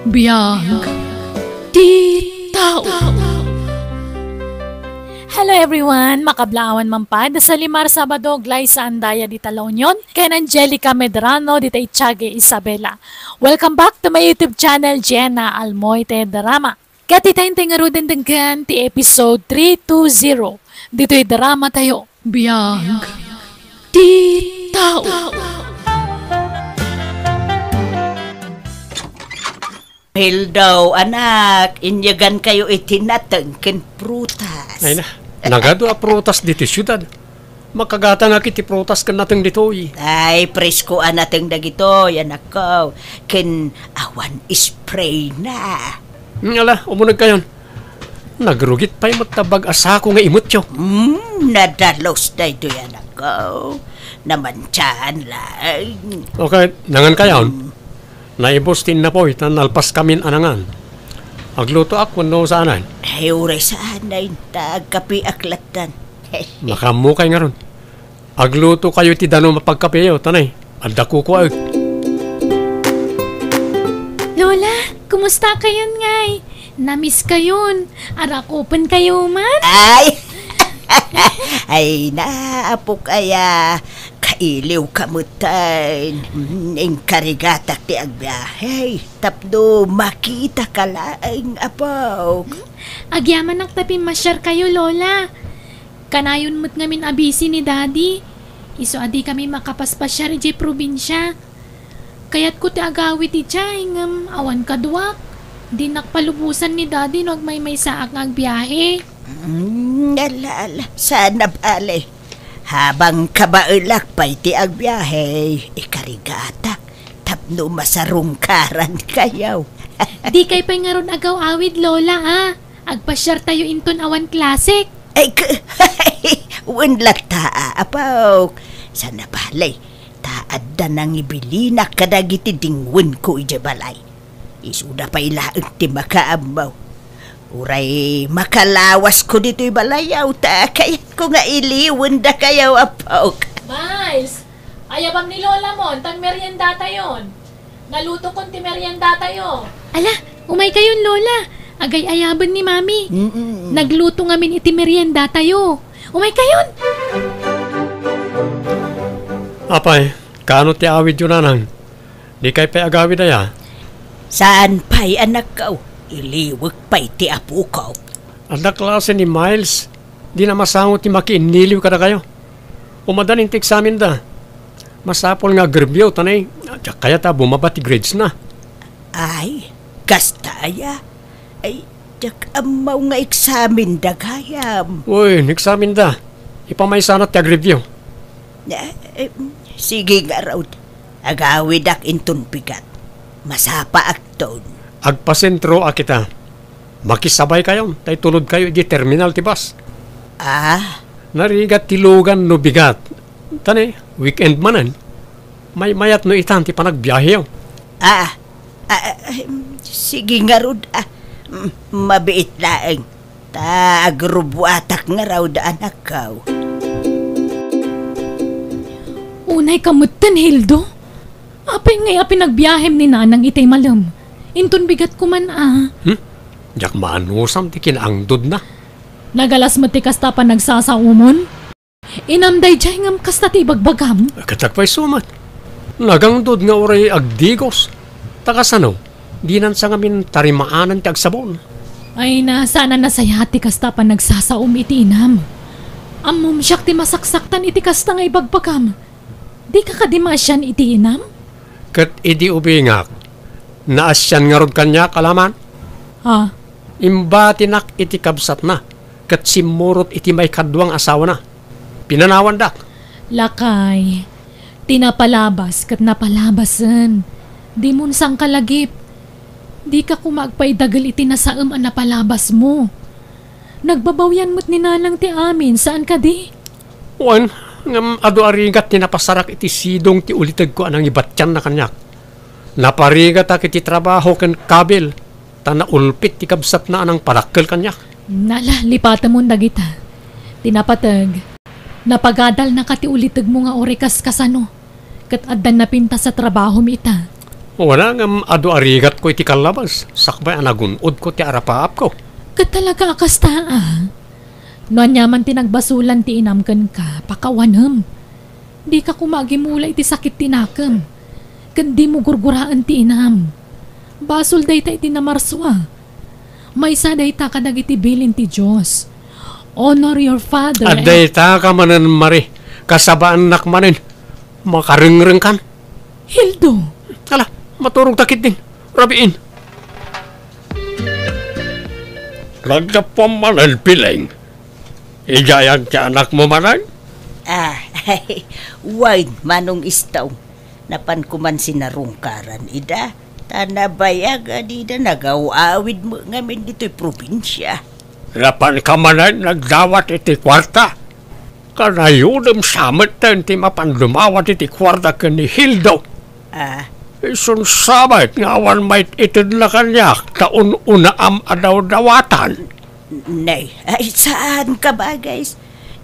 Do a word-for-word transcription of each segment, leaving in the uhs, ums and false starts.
Biag ti tao. Hello everyone! Makablaawan man pay, Salimar Sabado, Glaysa Andaya dita La Union, ken Angelica Medrano dita Itiague, Isabela. Welcome back to my YouTube channel, Jenna Almoite Drama. Ket itay ti ngaruden denggen ti episode three two zero ditoy drama tayo. Biag ti tao. Hildo, anak, inyagan kayo iti nateng ken prutas. Ay na, nagadu a prutas ditoy siudad. Makagatangak iti prutas ken nateng ditoy. Ay, presko a nateng dagitoy, anakko. Ken awan spray na. Hmm, ala, umuneg kayon. Nagrugit pay met ta bag a sako nga imetyo. Hmm, nadalus daytoy, anakko. Namantiaan laeng. Okay, nangan kayon. Hmm. Naibus ti innapoy, ta nalpas kamin a nangan. Aglutoak wenno saanen? Ay, uray saanen, ta agkapiak lattan. Makaammo kay ngarud. Agluto kayo ti danum a pagkapiyo, tanay. Adda kukuaek. Lola, kumusta kayon ngay? Namiss kayon. Arakupen kayo man? Ay! Ay, naapok aya. Kailiw ka metten. Mm, inkarigatak ti agbiahe tapno makita ka laeng, apok. Agyamanak ta pimmasyar kayo, Lola. Kanayon met ngamin a busy ni Daddy. Isu a di kami makapaspasyar idiay probinsia. Kayatko ti agawid idiay, ngem awan kaduak. Dinak palubosan ni Daddy no agmaymaysaak nga agbiahe. Mm, ala, ala, saan a bale. Habang kabaelak pay ti agbiahe, ikarigatak tapno masarungkaran kayo. Di kay pay ngarud agaw-awid, Lola, a. Agpasiar tayo inton awan klasek. Ay, k-, wen latta, a, apok. Saan a bale, ta adda nangibilinak kadagiti dingwenko idiay balay. Isuda pay laeng ti makaammo. Uray makalawasko ditoy balayaw, ta kayatko nga iliwendakayo, apok. Miles, ayabam ni Lola mo, ta agmerienda tayon. Nalutokon ti merienda tayo. Ala, umay kayon, Lola. Agay-ayaben ni Mami. Mm-mm. Nagluto ngamin iti merienda tayo. Umay kayon. Apay, kaano ti awidyo, nanang? Di kay pay agawid aya? Saan pay, anakko? Iliwek pay ti apoko. Adda klase ni Miles. Dina masango ti makiinniliw kadakayo. Umadan ti eksamenda. Masapul nga agreview, tanay, diak kayat a bumaba ti grades na. Ay, kasta aya? Ay, diak ammo nga eksamenda gayam. Uy, eksamenda. Ipamaysana ti agreview. Eh, eh, sige ngarud. Agawidak inton bigat. Masapaakton. Agpasentroak ita. Makisabay kayon, ta itulod kayo iti terminal ti bus. Ah? Narigat ti lugan no bigat. Tani, weekend manen. Maymayat no itan ti panagbiaheyo. Ah, ah, ah, em, sige ngarud, ah, mm, mabiit laeng. Ta agrubuatak ngarud, anakko. Unay ka metten, Hildo? Apay ngay a pinagbiahem ni Nanang itay malem? Inton bigat ko man a. Hmm? Diak maanusam ti kinaangdodna. Nagalas met ti kasta a panagsasaomon? Inam daydiay ngem kasta ti ibagbagam? Ket agpayso met. Nagangdod nga uray agdigos. Ta kasano? Dinan sa ngamin tarimaanan ti agsabon. Ay na, saan a nasayaat ti kasta a panagsasaom iti inam. Ammom siak ti masaksaktan iti kasta nga ibagbagam. Dika kadi maasian iti inam? Ket idi ubingak, naasian ngarud kaniak, alaman? Ah. Imbatinak iti kabsatna, ket simmurot iti maikadua nga asawana. Pinanawandak. Lakay, ti napalabas ket napalabasen. Dimon sangkalagip. Dika koma agpaidagel iti nasaem a napalabasmo. Nagbabawian met ni Nanang ti amin, saan kadi? Wen, ngem adu a rigat ti napasarak iti sidong ti ulitegko a nangibatianna kaniak. Naparigatak iti trabaho ken kabil, ta naulpit ti kabsatna a nangpadakkel kaniak. Nala, lipatemon dagita. Ti napateg, napagadalnaka ti ulitegmo nga uray kaskasano, ket addan napintas a trabahom ita. Wen a, ngem adu a rigatko iti kallabas, sakbay a nagun-odko ti arapaapko. Ket talaga a kasta, a? No aniaman ti nagbasolan ti inam kenka, pakawanem. Dika koma agimula iti sakit ti nakem, ken dimo gurguraen ti inam. Basol dayta iti namarsua. Maysa dayta kadagiti bilin ti Dios. Honor your father and Adda ita ka manen, Mari. Kasabaannak manen. Makarengrengkan. Hildo! Ala, maturog ta ketdin. Rabiin. Naggapuam manen, Pileng. Idiay ti anakmo manen? Ah, wen, Manong Istong. Napanko man sinarungkaran ida, ta nabayag a dida nagaw-awid met ngamin ditoy probinsia. Napanka manen nagdawat iti kuarta? Kanayodem sa metten ti mapan dumawat iti kuarta ken ni Hildo. Ah. Isun sa met nga awan maititedna kaniak ta un-unaam a dawdawatan. Nay, ay, saan ka, Bagay?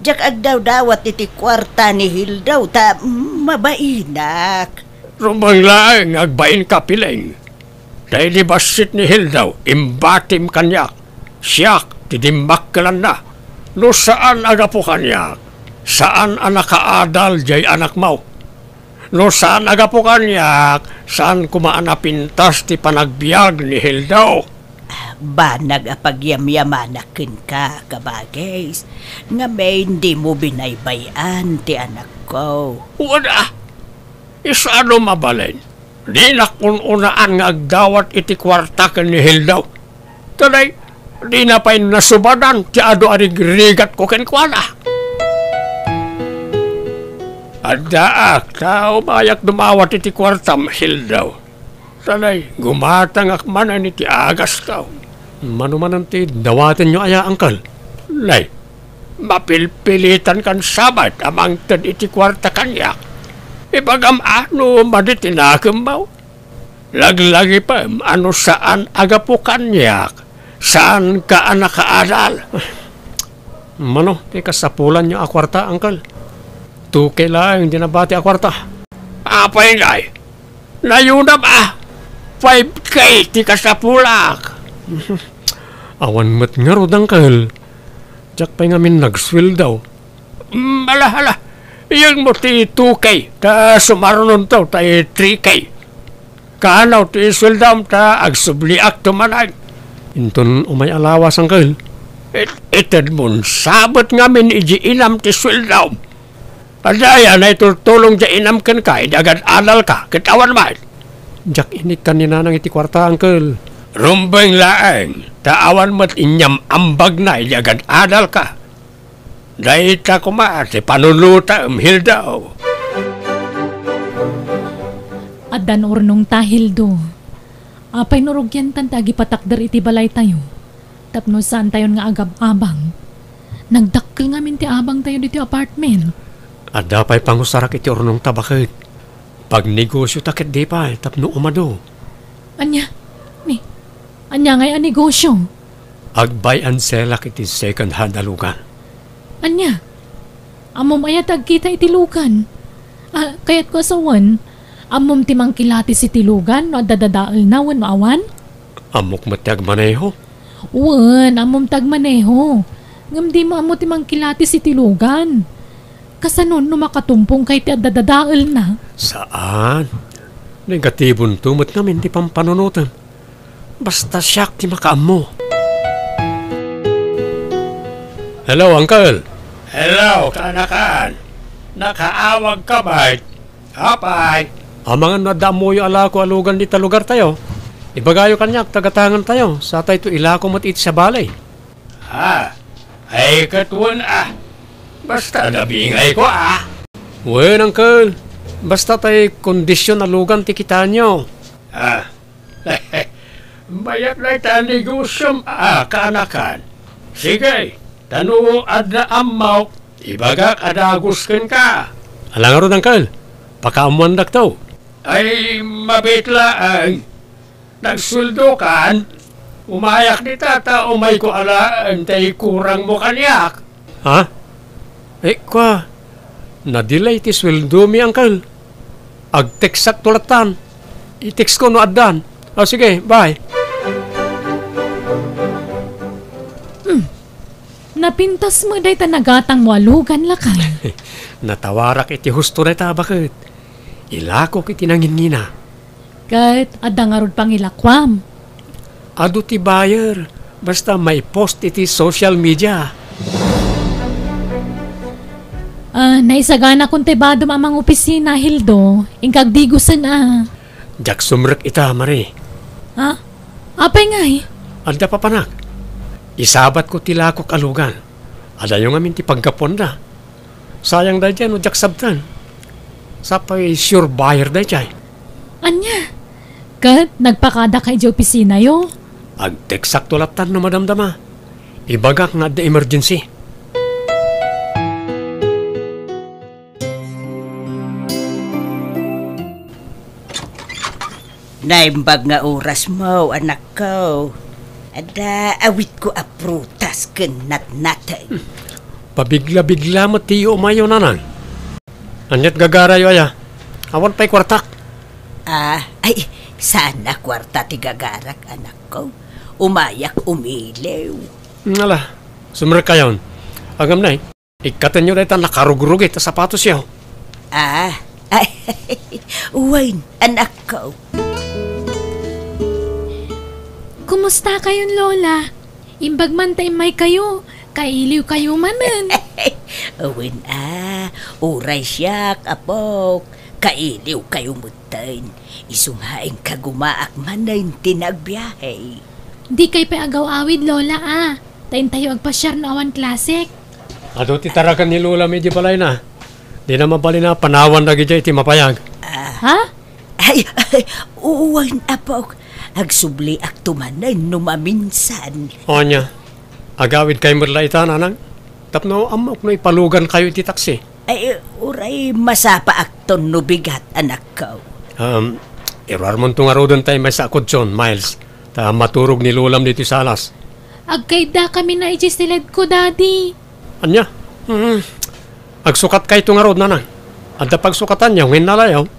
Diak agdawdawat iti kuarta ni Hildo ta mabainak. Rumbeng laeng nga agbainka, Pileng. Ta idi bassit ni Hildo, imbatim kaniak. Siak ti dimmakkelanna. No saan a gapu kaniak, saan a nakaadal diay anakmo. No saan a gapu kaniak, saan koma a napintas ti panagbiag ni Hildo. Banag a pagyamyamanak kenka, Kabagis, ngamin dimo binaybay-an ti anakko. Wen a, isano mabalin, dinak un-unaan nga agdawat iti kuarta ken ni Hildo. Today, dina pay nasubadan ti adu a rigrigatko kenkuana. Addaak, ta umayak dumawat iti kuartam, Hildo. Today, gumatangak manen iti agasko. Mano manen ti dawatenyo aya, Uncle? Nay, mapilpilitankan sa met a mangted iti kuarta kaniak. Ibagam a no madi ti nakemmo. Laglagipem a no saan a gapu kaniak, saanka a nakaadal. Mano ti kasapulanyo a kuarta, Uncle? Two K laeng ti nabati a kuarta. Apay ngay? Nayunam a! Five K ti kasapulak! Awan met ngarud, Uncle. Diak pay ngamin nagsueldo. Mm, ala, ala. Iyanmo ti two K, ta sumarunonto tay three K. Kano ti isueldom ta agsubliakto manen. Inton umay a lawas, Uncle. It-, itedmon sa met ngamin idiay inam ti sueldom. Adda aya naitultulong diay inam kenka idi agad-adalka, ket awan met. Diak inikkan ni Nanang iti kuarta, Uncle. Rumbeng laeng, ta awan met inyam-ambagna idi agad-adalka. Dayta koma ti panunotem, Hildo. Addan urnongta, Hildo. Apay no rugiantan ti agipatakder iti balaytayo? Tapno saantayon nga agab-abang. Nagdakkel ngamin ti abangtayo ditoy apartment. Adda pay pangusarak iti urnongta, baket. Pagnegosiota ketdi pay tapno umadu. Ania? Ni, ania ngay a negosio? Ag-buy and sell-ak iti second hand a lugan. Ania? Ammom aya ti agkita iti lugan? Ah, kayatko a sawen, ammom ti mangkilatis iti lugan no adda dadaelna wenno awan? Ammok met ti agmaneho. Wen, ammom ti agmaneho. Ngem dimo ammo ti mangkilatis iti lugan. Kasano no makatumpongka iti adda dadaelna? Saan. Negatibonto met ngamin ti pampanunotem. Basta siak ti makaammo. Hello, Uncle. Hello, kaanakan. Nakaawagka met? Apay? Amangan no adda ammoyo a lako a lugan dita lugartayo. Ibagayo kaniak ta gatangantayo, satayto ilako met iti sabali. Ah, ay ket wen a. Basta nabingayko a. Wen, Uncle. Basta tay kondisyon a lugan ti kitaenyo. Ah. Mayat dayta a negosyom a kaanakan. Sige, ta no adda ammok, ibagak a dagus kenka. Ala ngarud, Uncle. Pakaammoandakto. Ay, mabiit laeng. Nagsueldokan? Umayak dita ta umayko alaen tay kurangmo kaniak. Ha? Eh, kua, na-delay ti sueldomi, Uncle. Ag-textakto lattan. I-text ko no addan. O, sige, bye. Hmm. Napintas met dayta nagatangmo a lugan, lakay. Natawarak iti husto dayta, baket. Ilakok iti nanginngina. Ket adda ngarud pangilakuam. Adu ti buyer, basta maipost iti social media. Ah, naisaganakon ti badom a mangopisina, Hildo. Inka agdigosen a. Diak sumrek ita, Marie. Ha? Apay ngay? Adda papanak. Isabatko ti lakok a lugan. Adayo ngamin ti paggapuanda. Sayang daydiay no diak sabtan. Sapay sure buyer daydiay. Ania? Ket nagpakadaka idiay opisinayo? Agteksakto lattan no madamdama. Ibagak nga adda emergency. Naimbag nga orasmo, anakko. Adda awitko a prutas ken natnateng. Pabigla-bigla met ti iumayo, nanang. Ania't gagarayo aya? Awan pay kuartak. Ah, ay, saan a kuarta ti gagarak, anakko. Umayak umiliw. Ala, sumrekkayon. Agam na eh. Ikkatenyo dayta nakarugrugit a sapatosyo. Ah, ay, wen, anakko. Kumusta kayon, Lola? Imbag man ta immaykayo, kailiwkayo manen. Wen a, uray siak, apok, kailiwkayo metten. Isu nga inka gumaak manen ti nagbiahe. Dikay pay agaw-awid, Lola, a. Ta intayo agpasiar no awan klasek. Adu ti taragan ni Lola mi idiay balayna. Dina mabalin a panawan dagidiay iti mapayag. Ah. Ha? Ay, ay, wen, apok. Agsubliakto manen no maminsan. Ania, agawidkayo met la ita, nanang? Tapno ammok no ipalugankayo iti taksi. Ay, uray masapaakton no bigat, anakko. Um, iruarmonto ngaruden tay maysa a kutson, Miles. Ta maturog ni Lolam ditoy salas. Agkaiddakami na idiay siledko, Daddy. Ania? Hmm. Agsukatkayto ngarud, nanang. Adda pagsukatanyo nga innalayo.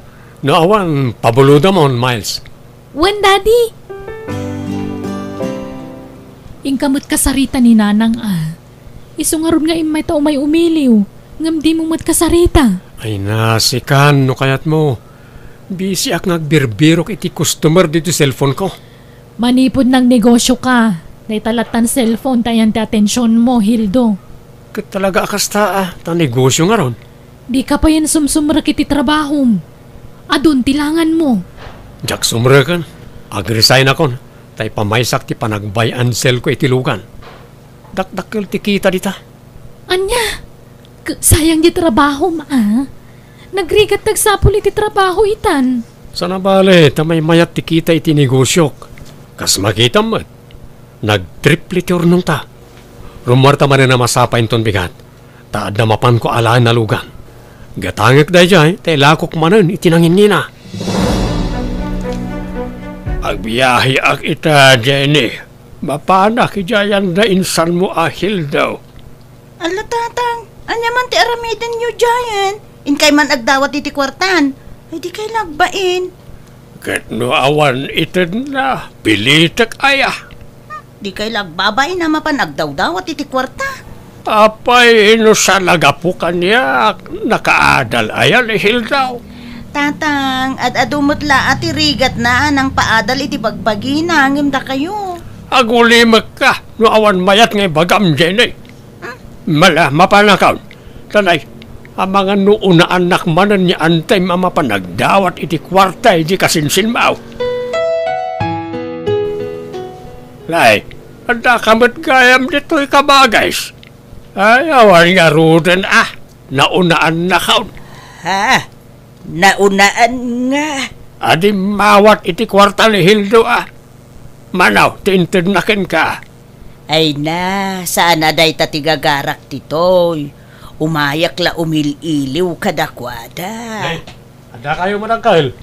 No awan, pabulodamon, Miles. Wen, Daddy. Inka met kasarita ni Nanang a. Isu ngarud nga immayta umay umiliw, ngem dimo met kasarita. Ay, nasikan no kayatmo. Bisiak nga agbirbirok iti customer ditoy cellphone ko. Manipud nangnegosioka, dayta lattan cellphone ti ayan ti atensionmo, Hildo. Ket talaga a kasta a, ta negosio ngarud. Dika payen sumsumrek iti trabahom. Adun ti langanmo. Diak sumreken. Agresignakon, ta ipamaysak ti panagbay-and-sellko iti lugan. Dakdakkel ti kita dita. Ania? K-, sayang diay trabahom a. Nagrigat ti agsapul iti trabaho itan. Saan a bale, ta maymayat ti kita iti negosiok. Kas makitam met, nagtriple ti urnongta. Rummuarta manen a masapa inton bigat. Ta adda mapanko alaen a lugan. Gatangek daydiay, ta ilakok manen iti nanginnina. Agbiaheak ita, Jenny. Mapanak idiay nainsanmo a Hildo. Ala, Tatang, ania man ti aramidenyo diayen? Inkay man agdawat iti kuartan. Ay, dikay la agbain. Ket no awan itedna, pilitek aya? Dikay la agbabain a mapan agdawdawat iti kuarta. Apay, no saan a gapu kaniak, nakaadal aya ni Hilda? Tatang, ad-adu met la a ti rigatna a nangpaadal iti bagbagina ngem dakayo. Agulimekka no awan mayat nga ibagam, Jenny. Mala, mapanakon. Tanay, amangan no unaannak manen ni Antem a mapan agdawat iti kuarta idi kasinsinmaw. Nay, adda ka met gayam ditoy, kabagis. Ay, awan ngaruden a, naunaannakon. Ha? Naunaan nga? Adi mawat iti kuarta ni Hildo a. Manaw, ti intedna kenka. Ay na, saan a dayta ti gagarak ditoy. Umayak la umil-iliw kadakuada. Nay, adda kayo madagkal?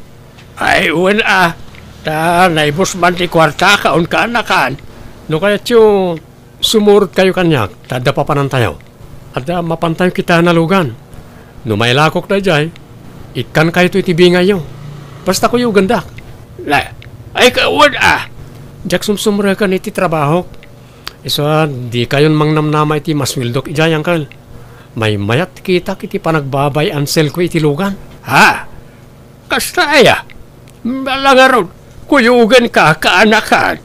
Ay, wen a. Ta naibus man ti kuarta kaon kaanakan. No kayatyo, sumurot kayo kaniak, ta adda papanantayo. Adda mapantayo kitaen a lugan. No mailakok daydiay, ikkan kayto iti bingayyo. Basta kuyogendak. La, ay, kawan, ah! Diak sumsumreken iti trabahok. Isu a, dikayon mangnamnama iti masueldok idiay, angkel. Maymayat kitak iti panagbabay-anselko iti lugan. Ha? Kasta aya? Bala ngarud, kuyogenka, kaanakan.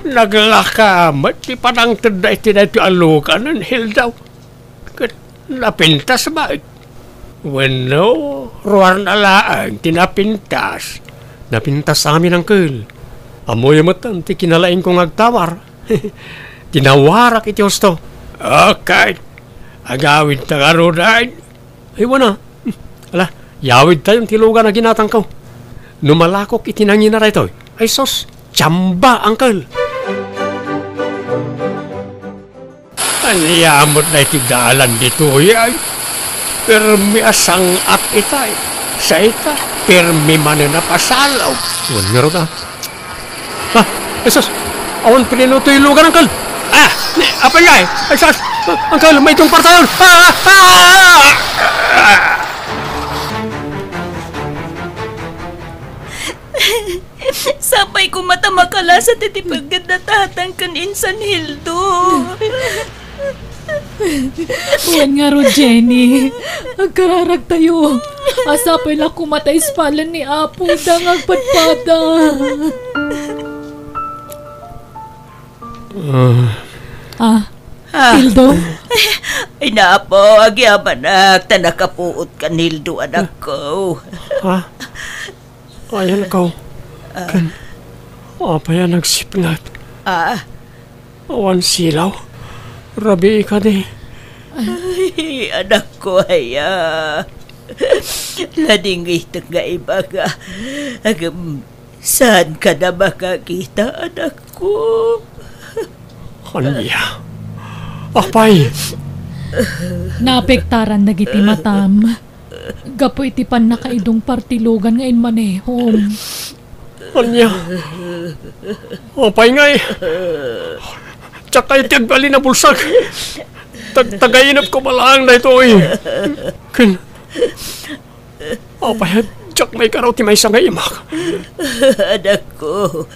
Naglaka met ti panangtedda iti daytoy a lugan, Hildo. Ket napintas met. Wenno, ruarna laeng ti napintas. Napintas amin, angkel. Ammoyo met ti kinalaingko nga agtawar. Tinawarak iti husto. Okay. Agawidta ngaruden. Ay, wana. Ala, yawidtayon ti lugan a ginatangko. No malakok iti nangina daytoy, ay sus, tsamba, angkel. Ania met daytoy dalan ditoy, ay? Permi a sang-at itay. Sayta, permi manen a pasalaw. Wen ngarud, ah. Ah, Jesus! Awan pudno toy lugan, angkel! Ah! Ni, apay ngay? Ay, sus! Angkel, maitungpartayon! Ah! Ah! Ah! Sapay koma ta makalasat iti pagngedna tatang ken insan Hildo. Wen ngarud, Jenny. Agkararagtayo. A, sapay la koma ta ispalen ni Apo ida nga agpadpada. Ah. Ah, Ah. Hildo? Ay, Apo, agyamanak, ta nakapuot kan Hildo, anakko. Ha? Ayanko. Ah. Ken, apay a nagsipnget? Ah. Awan silaw. Rabii kadi. Ay, anakko aya. Nadingitek nga ibaga. Ngem, saanka a makakita, anakko? Ania? Apay? Naapektaran dagiti matam. Gapu iti pannakaidungpar ti lugan nga immanehom. Ania? Apay ngay? Diak kayat ti agbalin a bulsek. Tagtagainep koma laeng daytoy. Ken, apay a diak maikaraw ti maysa nga imak? Anakko,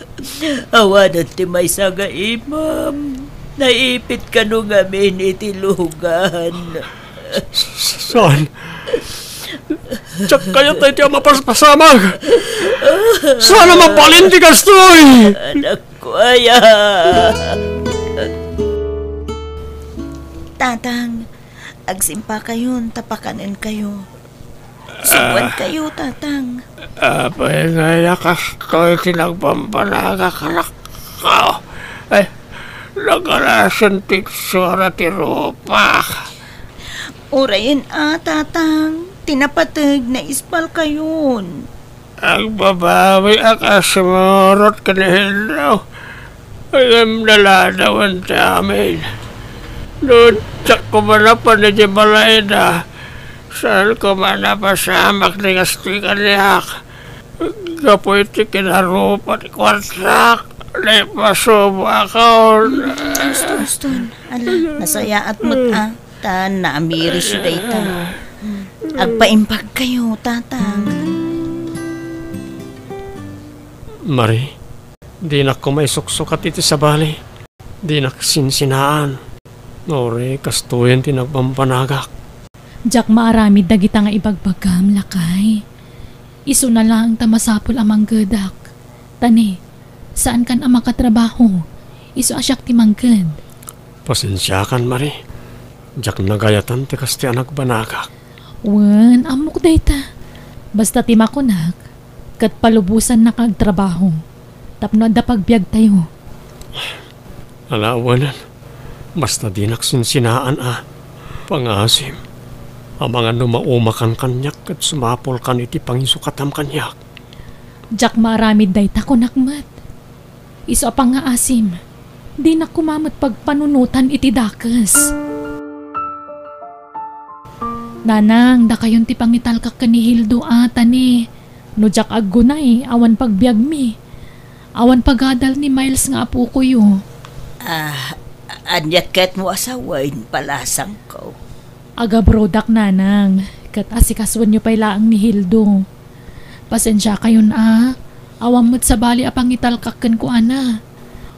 awanen ti maysa nga imam. Naipit kano ngamin iti lugan. Saan? Diak kayat daytoy a mapaspasamak. Saan a mabalin ti kastoy? Anakko aya. Tatang, agsimpakayon ta pakanenkayo. Suboankayo, Tatang. Apay ngay a kastoy ti nagbanbanagak, anakko? Ay, nagarasen ti itsura ti rupak. Urayen a, Tatang, ti napateg, naispalkayon. Agbabawi a kasmurot ken Hildo. Ngem naladawen ti amin. No diak koma napan idiay balayda, saan koma a napasamak ti kastoy kaniak. Gapu iti kinarupa ti kuartak, naipasubakon. Uston, uston. Ala, nasayaat met a. Ta naamirisyo dayta. Agpaimbagkayo, Tatang. Mari, dinak koma isuksukat iti sabali. Dinak sinsinaan. Uray kastoyen ti nagbanbanagak. Diak maaramid dagita nga ibagbagam, lakay. Isuna laeng ta masapul a manggedak. Ta ne, saankan a makatrabaho. Isu a siak ti mangked. Pasensiakan, Mari. Diak nagayatan ti kastoy a nagbanagak. Wen, ammok dayta. Basta ti makunak, ket palubosannak nga agtrabaho tapno adda pagbiagtayo. Ala, awanen. Basta dinak sinsinaan a pangasim. Amangan no maumakan kaniak ket sumapulkan iti pangisukatam kaniak. Diak maaramid dayta, kunak met. Isu a pangngaasim, dinak koma met pagpanunotan iti dakes. Nanang, dakayon ti pangitalkak ken ni Hildo a, ta ne, no diak aggunay, awan pagbiagmi. Awan pagadal ni Miles nga apokoyo. Ah, ania ketmo a sawen, palasangko? Agabrodak, Nanang, ket asikasuenyo pay laeng ni Hildo. Pasensiakayon a, awan met sabali a pangitalkak kenkuana.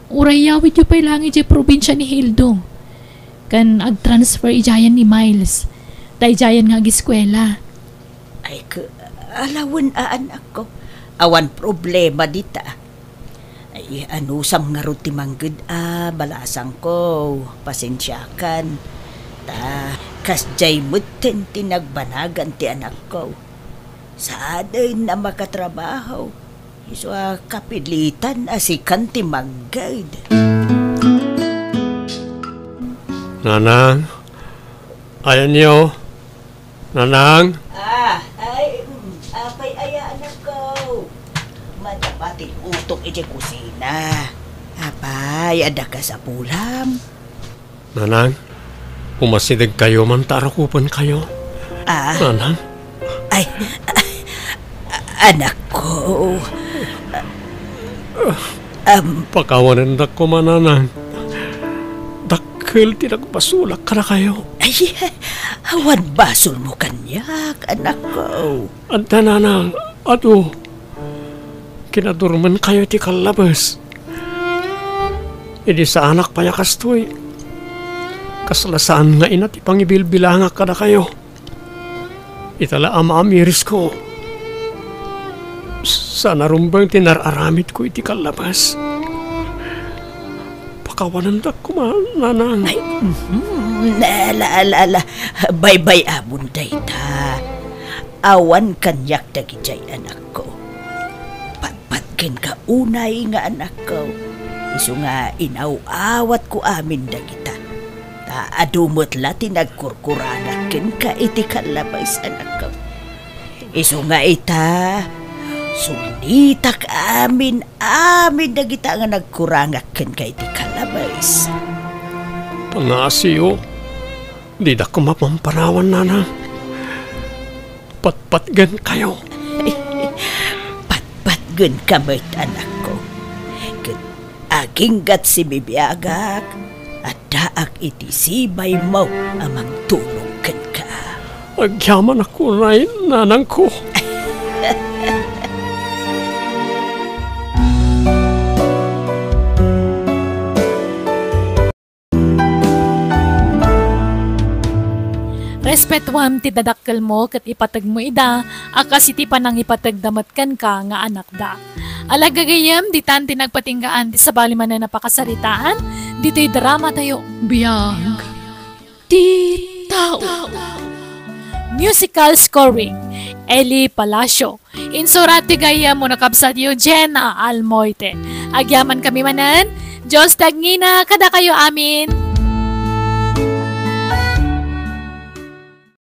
Uray yawidyo pay laeng idiay probinsia ni Hildo, ken agtransfer idiayen ni Miles, ta idiayen nga agiskuela. Ay, ke-, alawen a, anakko. Awan problema dita. Ay, anusam ngarud ti mangged a, balasangko, pasensiakan. Ta kasdiay metten ti nagbanagan ti anakko. Saanen a makatrabaho. Isu a kapilitan a sikan ti mangged. Nanang, ayanyo. Nanang? Ah, ay, mm, apay aya, anakko? Madama ti utok iti kusina. Apay, adda kasapulam? Nanang, umasidegkayo man ta arakupenkayo. Ah. Nanang? Ay, anakko. Am. Pakawanendak koma, Nanang. Dakkel ti nagbasolak kadakayo. Ay, awan basolmo kaniak, anakko. Adda, Nanang, adu. Kinadurmenkayo iti kallabes. Idi saanak pay a kastoy, kasla saan nga ina ti pangibilbilangak kadakayo. Ita la a maamirisko. Saan a rumbeng ti nar-aramidko iti kallabes. Pakawanendak koma, Nanang. Ay, mhm. Ala, ala, ala. Baybay-amon dayta. Awan kaniak dagidiay, anakko. Patpat kenka unay nga anakko. Isu nga inaw-awatko amin dagita. Ta adu met la ti nagkurkurangak kenka iti kallabes, anakko. Isu nga ita, sulitak amin, amin dagita nga nagkurangak kenka iti kallabes. Pangngaasiyo, dida koma pampanawan, Nanang. Patpatgenkayo. Patpatgenka met, anakko. Ket aginggat sibibiagak, addaak iti sibaymo a mangtulong kenka. Agyamanak unay, nanangko. Respetuam ti dadakkelmo ket ipateg mo ida a kas iti panangipategda met kenka nga anakda. Ala gagayyem, ditan ti nagpatinggaan ti sabali manen a pakasaritaan ditoy dramatayo. Biag ti tao. Musical scoring, Eli Palacio. Insurat ti gayyem wenno kabsatyo, Jenna Almoite. Agyamankami manen, Dios ti agngina kadakayo amin.